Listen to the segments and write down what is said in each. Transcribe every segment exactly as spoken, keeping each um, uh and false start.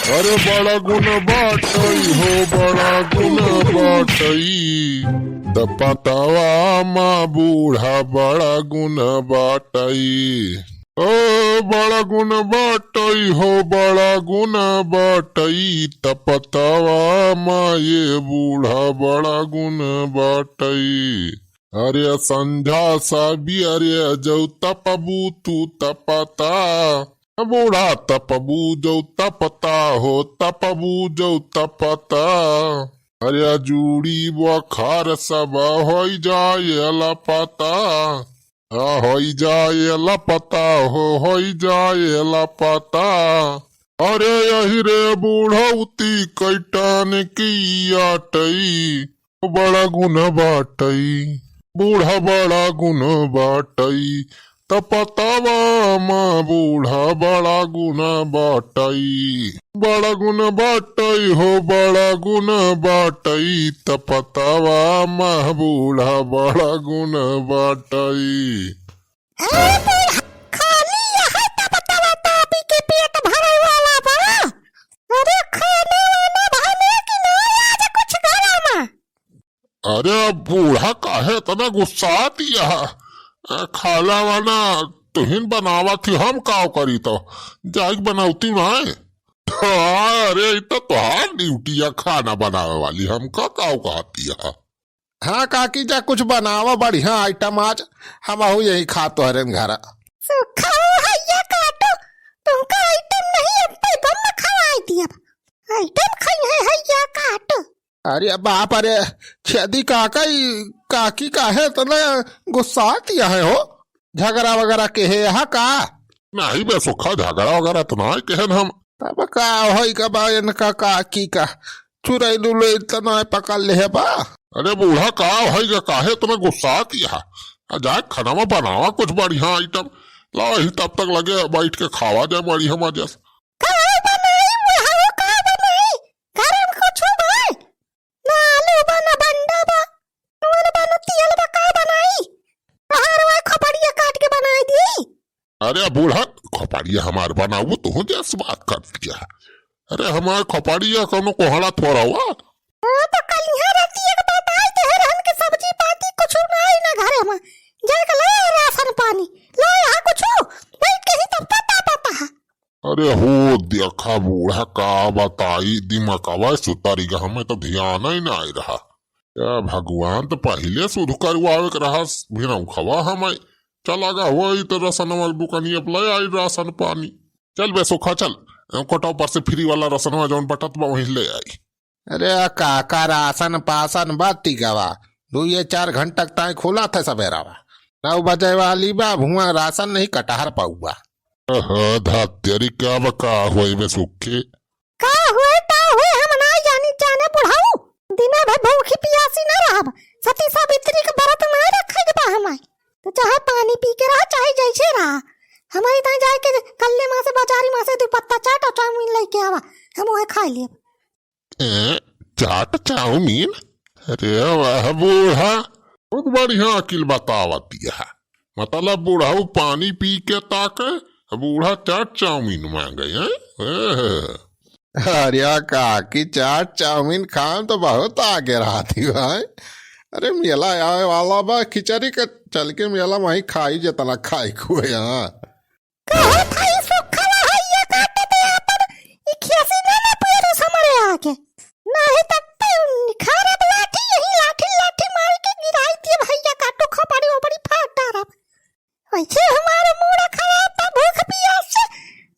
अरे बड़ा गुण बाटई हो, बड़ा गुण बाटई, तपतवा मा बूढ़ा बड़ा गुण बाटई। ओ बड़ा गुण बाटई हो, बड़ा गुण बाटई, तपतवा मा ये बूढ़ा बड़ा गुण बाटई। अरे संझा साबियरे जौ तपबू तू तपता, बूढ़ा तपबू जौ तपता हो, तपबू जौ तपता। अरे जूड़ी बोखार सब होई जाए लपता, आ होई जाए लपता हो, होई जाए लपता। अरे यही रे बूढ़ौती कैटन की आटई, बड़ा गुण बाटई, बूढ़ा बड़ा गुण बाटई, तपतवा मा बूढ़ा बड़ा गुण बाटई। बड़ा गुण बाटई हो, बड़ा गुण बाटई, तपतवा मा बूढ़ा बड़ा गुण बाटई। अरे बूढ़ा, खाली यह तपतवा तापी के पेट भरे वाला बा। अरे खाना वाना बने कि ना आज कुछ घरा मा? अरे बूढ़ा, काहे इतना गुस्सात यह? अ, खाना वाना तुहिन बनावत ही, हम काव करी तो? जाइक बनौती माय। हाँ, अरे, ई तो तोहार ड्यूटी है खाना बनावे वाली, हमका काव कहती है? हाँ काकी, जा कुछ बनावा बढ़िया आइटम आज, हमहू यही खा तोहरे घरा। सुखा हो हैया काटो, तुमका आइटम नहीं, अब पे बम खवाई दिया। आइटम खाई है हैया काटो। अरे बाप रे, छेदी काका, ई काकी काहे इतना गुस्सात यह हो? झगड़ा वगैरह के है यहाँ का? नहीं बे सुखा, झगड़ा वगैरह तो ना केहन हम। तब का होई का बा इनका काकी का? चुरैल उरैल तो ना पकड़ ले है बा? अरे बूढ़ा, का होई का, काहे इतना गुस्सात यह? आ जा खाना में बनावा कुछ बढ़िया आइटम। ला, यही तब तक लगे बैठ के खावा जाए बढ़िया मजा से। का बनाई बुढ़ऊ, का बनाई? घर में कुछ भाई? ना आलू बा, ना बंडा बा, नून बा, ना तेल बा, का बनाई? तोहार वह खोपड़िया काट के बनाई दी। अरे बूढ़ा, खोपड़िया हमार बनाऊ, तू जस बात कर दिया। अरे हमार खोपड़िया कोनो कोहड़ा थोड़ा हुआ। हाँ, तो कल यहाँ रहती एक बात आई, तो रहन के सब्जी पाती कुछ ना आई ना घरे में। जाके ले आ राशन पानी, ले यहाँ कुछ, बैठ के ही तो पता पता है। अरे हो देखा बूढ़ा, का बताई, दिमागवा सुतारी गा, हमें तो ध्यान ही ना आई रहा। या भगवान, तो पहिले सुध करवावे के रहा, भिनौखवा हमें चला गा होई तो रसनवा दुकानी अब ले आई राशन पानी। चल बे सुखा, चल, कोटा ऊपर से फ्री वाला रसनवा जौन बटत बा वहीं ले आई। अरे काका, राशन पासन बा टिकावा, दू ये चार घंटा तक ताई खुला थे सबेरावा। नौ बजे वाली बा, हुआ राशन नहीं कटहर पाउबा। ओहो, धत्तेरी का बा, का होई बे सुखे? का होए, का होए, हम ना जानी जाने बुढ़ऊ। दिना भर भूखी पियासी ना रहब। सती सावित्री के व्रत ना रखे के बा हमार। तो चाहे पानी पी के रहा, चाहे जैसे रहा। हमारी ताई जाए के कल्ले माँ से, बाजारी माँ से दुपत्ता चाट और चाउमीन लेके आवा, हम वह खा लेब। ए, चाट चाउमीन? अरे वाह बूढ़ा, बहुत बढ़िया अकिल बतावत है। मतलब बुढ़ऊ पानी पी के ताके, बूढ़ा चाट चाउमीन मांगे, हैं? एह। अरे काकी, चाट चाउमीन खान तो बहुत आगे रहती है। अरे मेला आवे वाला बा, खिचड़ी के चल के मेला में ही खाई जितना खाई को यहाँ। कहत हई सुखवा हैया काट दे आपन, ई खियासी ना ना पियरू समरे आके। नाही तब पे निखारब लाठी, यही लाठी लाठी मार के गिराई दिए भैया काटू खोपड़ी ओपड़ी फाड़ डारब। वैसे हमार मूड खराब बा भूख पियास से,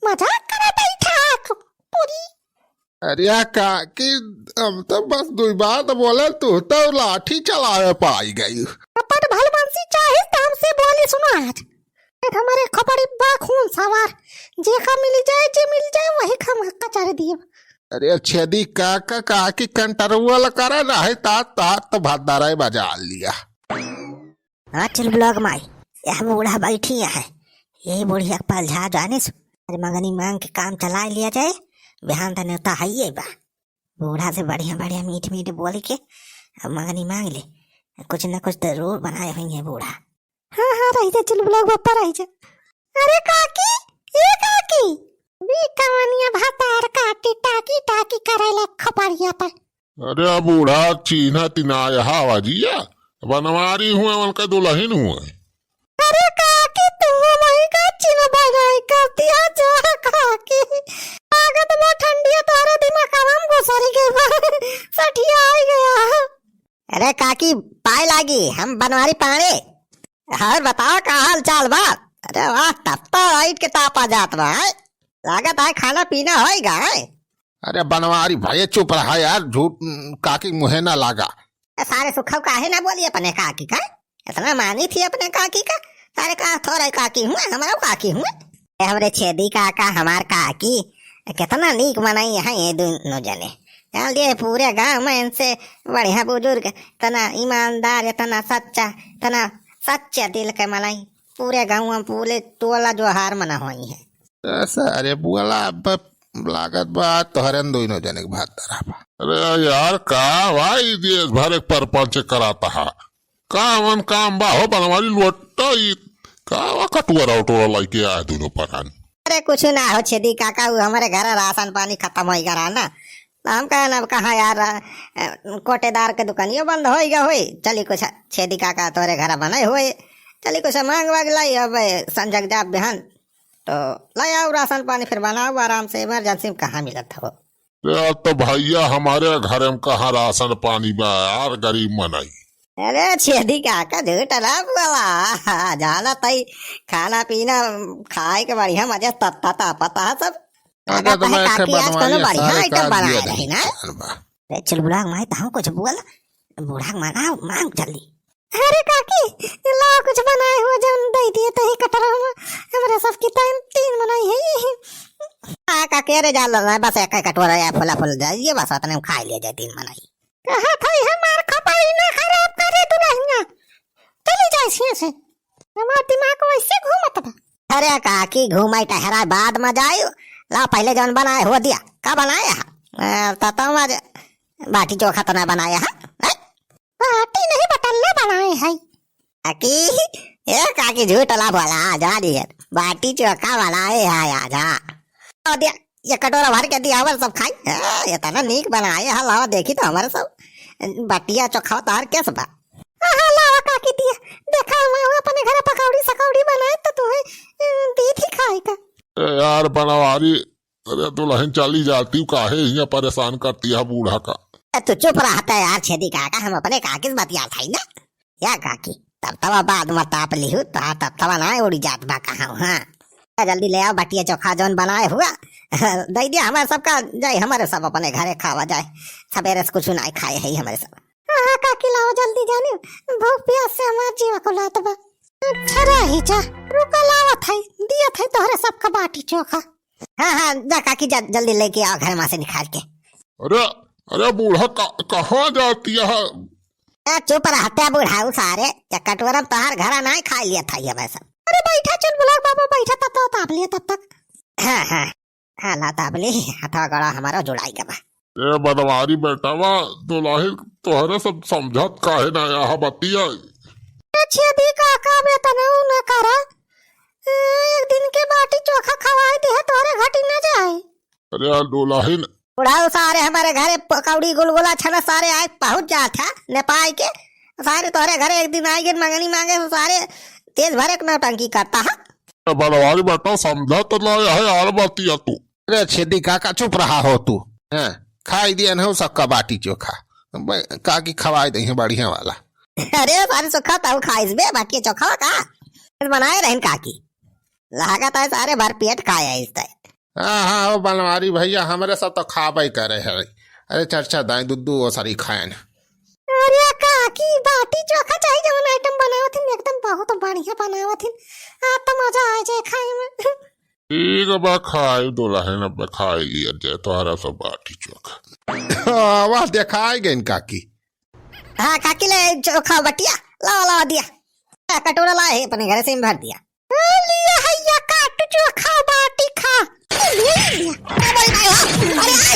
मजाक करे बैठा आके पूरी। अरे काकी, हम तो बस दुई बात बोले, तू तो लाठी चलावे पाई गई। अपन भलबंसी चाहे तो हमसे बोली सुनो आज। देख हमारे खोपड़ी बा खून सवार, जे का मिल जाए, जे मिल जाए वही खम कचर दिए। अरे छेदी काका, काकी कंट्रोल करे रहे, तात तात तो भद्दारे बजा लिया। हाँ चुलबुलवा के माई, यह बूढ़ा बैठी है, यही बुढ़िया के पाल झा जानिस। आज मंगनी मांग के काम चला लिया जाए, बिहान त नेवता हइये बा। बूढ़ा से बढ़िया बढ़िया मीठ मीठ बोल के अब मंगनी मांग ले, कुछ न कुछ जरूर बनाए होइहैं बूढ़ा। हाँ हाँ, रही जा चुलबुलवा के पप्पा, रही जा। अरे काकी, ए काकी, बी कवनिया भतार काटी टाकी टाकी करे ले खपड़िया पर। अरे बूढ़ा चीन्हा तिनाय हवा जिया, बनवारी हुए, उनका दुलहिन हुए। अरे काकी, तू वही का चिन्ह बनाई करती है, जा काकी। लागत बा ठंडिया तोहरे दिमागवा में घुसरी गई बा। सठिया आई गया। अरे काकी, पाए लागी, हम बनवारी पाड़े। और बताओ, का हाल चाल बा? अरे वाह, तब तो लाइट के तापा जात बा, हैं? लागत है खाना पीना होइगा, हैं? अरे बनवारी भाई, चुप रहा यार, झूठ, उम, काकी मुहे ना लागा। ए, सारे सुखव काहे ना बोली अपने काकी का? इतना मानी थी अपने काकी का? सारे का थोड़े काकी हुए, हमारा काकी हुए। ए, हमरे छेदी काका, हमार काकी, कितना नीक मनई है ये दोनों जने। जान लिए पूरे गांव में इनसे बढ़िया बुजुर्ग, इतना ईमानदार, इतना सच्चा, इतना सच्चे दिल के मनई, पूरे गांव में पूरे टोला जोहार मना होई है। ए, सारे बुआला, अब लागत बा तोहरे न दोनों जने के भात धरा बा। अरे यार, का भाई देश भर एक परपंच कराता है, का मन काम बा हो बनवारी लोटा ई, का वा कटोरा उटोरा लाइके आए दोनों परान। अरे कुछ ना हो छेदी काका, वो हमारे घर राशन पानी खत्म होई गया ना, तो हम कहन अब कहाँ यार, अ, कोटेदार के दुकानियो बंद होई गया होई, चली कुछ छेदी काका तोरे घर बने होई, चली कुछ मांग वाग लाई, अब संझक जाब बिहान तो लाई आओ राशन पानी, फिर बनाओ आराम से, इमरजेंसी में कहाँ मिलत हो। यार तो भैया हमारे घर में कहाँ राशन पानी बा यार, गरीब मनई। अरे छेदी काका झूठ ना बोला, जाना तई खाना पीना खाए के बढ़िया मजे तत्ता तापता है सब। अरे तो मैं काकी आज कोनो बढ़िया आइटम बनाए रही ना। अरे चुलबुला माई, तहूँ कुछ बोल, बूढ़ा माना मांग जल्दी। अरे काकी, लाओ कुछ बनाए हुआ जौन दे दिए तही कटोरा में, हमरे सब की तीन, तीन बनाई है। हाँ काकी, अरे जा लो ना, बस एक कटोरा या फुला फुल दे दिए, बस उतने में खा लिया जाए तीन बनाई। कहा था हमार खपड़ी ना खराब करे दुल्हनिया, चली जाए छिए से, हमार दिमाग वैसे घूमत बा। अरे काकी, घूमाई टहराई बाद में जाई, लाओ पहले जौन बनाए हुआ दिया, का बनाए है? अ, तो तुम आज बाटी चोखा तो ना बनाए है, हैं? बाटी नहीं बटल्ला बनाए है। काकी, ए काकी झूठ ना बोला, जा दिए। बाटी चोखा बनाए है आज, हाँ। और दिया, ये कटोरा भर के दिया, हमारे सब खाई। हाँ, ये तो ना नीक बनाए है, लाओ देखी तो हमारे सब। बाटिया चोखा तो हर कैसे बा? हाँ, हाँ, लाओ काकी दिया। देखा हुआ अपने घर पकौड़ी सकौड़ी बनाए तो तुम्हें, अ, दी थी खाए का। ए यार बनवारी, अरे दुल्हन चली जाती, काहे यहाँ परेशान करती है बूढ़ा का? ए, तू चुप रहता है यार छेदी काका, हम अपने काकी से बतियात है ना। या काकी, तब तब बाद में ताप लिहू, तो हाँ, तब तब ना उड़ी जात बा कहाँ, हाँ। ए, जल्दी ले आओ बटिया चोखा जौन बनाए हुआ। दे दिया हमारे सबका, जाए हमारे सब अपने घरे खावा जाए। सवेरे से कुछ ना खाए है हमारे सब। हाँ, हाँ, काकी लाओ जल्दी जानी, भूख प्यास से हमार जीवा कुलात बा। अच्छा रही जा, रुका लावत है, दियत है तोहरे सबका बाटी चोखा। हाँ, हाँ, जा काकी, जा, जल्दी लेके आओ घर में से निकाल के। अरे, अरे बूढ़ा, का-, कहाँ जाती है? ए, चुप रहते बुढ़ाऊ सारे, ये कटोरा में तोहार घरा नाहीं खाई लिया था ये वैसा। अरे बैठा चुलबुला बाबा, बैठा तब तो ताप लिया तब तक। हाँ, हाँ, हाँ, ला ताप ली, हथवा गोड़ा हमारा जुड़ाई गवा। ए बनवारी बेटावा, दुलाही तोहरे सब समझत काहे ना यहाँ बतिया? ए छेदी काका बे तनऊ न करा, ए, एक दिन के बाटी चोखा खवाई दे, तोहरे घटी न जाए। अरे यार, डोलाहिन। बुढ़ाऊ सारे हमारे घरे पकौड़ी गुलगुला छना सारे आए पहुँच जात है नेपाल के। सारे तोहरे घरे एक दिन आए गए मंगनी मांगे, तो सारे तेज भरे के नौटंकी करता है। ए, बनवारी बेटा, समझा तो ना है यार बतिया तू। अरे छेदी काका, चुप रहा हो तू। हाँ, खाई दिया ना सबका बाटी चोखा। ब-, काकी खवाई दे हैं बढ़िया वाला। अरे सारे सुखा ताऊ खाइस बे बाटी चोखा का? बनाए रहन काकी। लागत है सारे भर पेट खाए है इस तय। हाँ, हाँ, ओ बनवारी भैया, हमरे सब तो खाबे करे है। अरे चर्चा दाई दुद्दू वो सारी खाए न। अरे काकी, बाटी चोखा चाहे जवन आइटम बनावत हिन, एकदम बहुत बढ़िया बनावत हिन। आ तो मजा आ जाए खाए में। ठीक बा, खाई दुलाहिन, अब खाई लिया जाए तोहरा सब बाटी चोखा। हाँ, वाह, देखाई गइन काकी। हाँ, काकी ले चोखा बटिया, लावा, लावा दिया। आ, कटोरा लाए है अपने घर से ही भर दिया। आ, लिया है या काटू चोखा बाटी खा। लिया, लिया। अरे, अरे, अरे, अरे,